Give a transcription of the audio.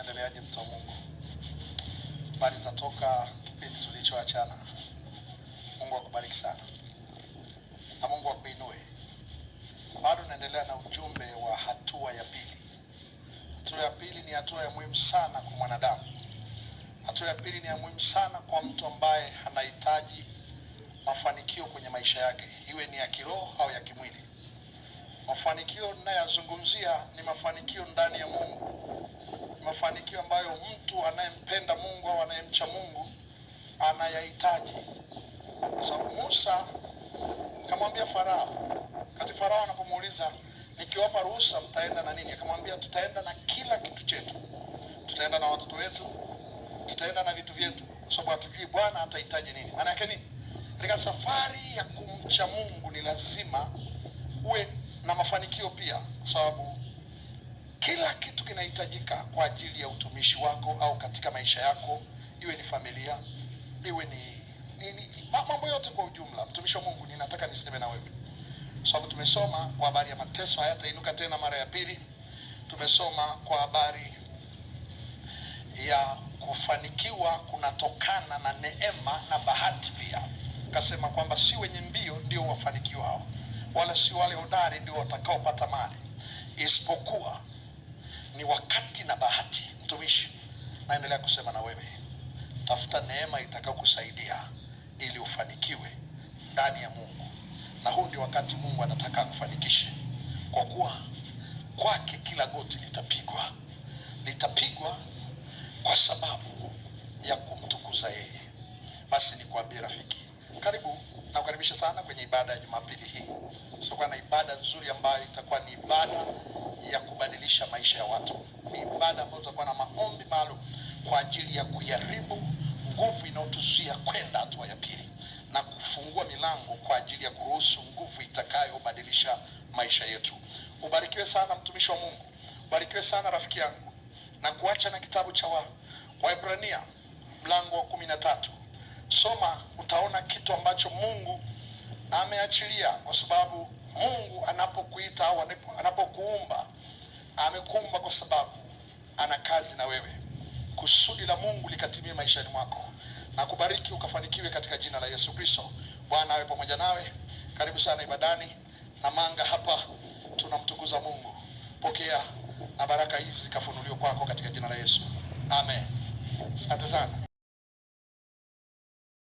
Naendeleaje mtu wa Mungu? Habari za toka kipindi tulichoachana. Mungu akubariki sana na Mungu akuinue. Bado naendelea na ujumbe wa hatua ya pili. Hatua ya pili ni hatua ya muhimu sana kwa mwanadamu. Hatua ya pili ni ya muhimu sana kwa mtu ambaye anahitaji mafanikio kwenye maisha yake, iwe ni ya kiroho au ya kimwili. Mafanikio ninayozungumzia ni mafanikio ndani ya Mungu, ni mafanikio ambayo mtu anayempenda Mungu au anayemcha Mungu anayahitaji. Kwa sababu Musa akamwambia Farao, wakati Farao anapomuuliza nikiwapa ruhusa mtaenda na nini, akamwambia tutaenda na kila kitu chetu, tutaenda na watoto wetu, tutaenda na vitu vyetu, kwa sababu hatujui Bwana atahitaji nini. Maana yake nini? Katika safari ya kumcha Mungu ni lazima uwe na mafanikio pia, kwa sababu kila kitu kinahitajika kwa ajili ya utumishi wako au katika maisha yako, iwe ni familia, iwe ni mambo yote kwa ujumla. Mtumishi wa Mungu, ninataka niseme na wewe, kwa sababu tumesoma kwa habari ya mateso hayatainuka tena mara ya pili. Tumesoma kwa habari ya kufanikiwa kunatokana na neema na bahati pia. Kasema kwamba si wenye mbio ndio wafanikiwao, wala si wale hodari ndio watakaopata mali, isipokuwa ni wakati na bahati. Mtumishi, naendelea kusema na wewe, tafuta neema itakayokusaidia ili ufanikiwe ndani ya Mungu. Na huu ndio wakati Mungu anataka akufanikishe, kwa kuwa kwake kila goti litapigwa, litapigwa kwa sababu ya kumtukuza yeye. Basi nikwambie rafiki, karibu na kukaribisha sana kwenye ibada ya Jumapili hii. Tutakuwa na ibada nzuri ambayo itakuwa ni ibada ya kubadilisha maisha ya watu. Ni ibada ambayo tutakuwa na maombi maalum kwa ajili ya kuiharibu nguvu inayotuzuia kwenda hatua ya pili na kufungua milango kwa ajili ya kuruhusu nguvu itakayobadilisha maisha yetu. Ubarikiwe sana mtumishi wa Mungu. Ubarikiwe sana rafiki yangu. Na kuacha na kitabu cha Waebrania mlango wa 13. Soma, utaona kitu ambacho Mungu ameachilia, kwa sababu Mungu anapokuita au anapokuumba, amekuumba kwa sababu ana kazi na wewe. Kusudi la Mungu likatimie maishani mwako. Na kubariki ukafanikiwe katika jina la Yesu Kristo. Bwana awe pamoja nawe. Karibu sana ibadani na manga hapa tunamtukuza Mungu. Pokea na baraka hizi zikafunuliwe kwako katika jina la Yesu. Amen. Asante sana.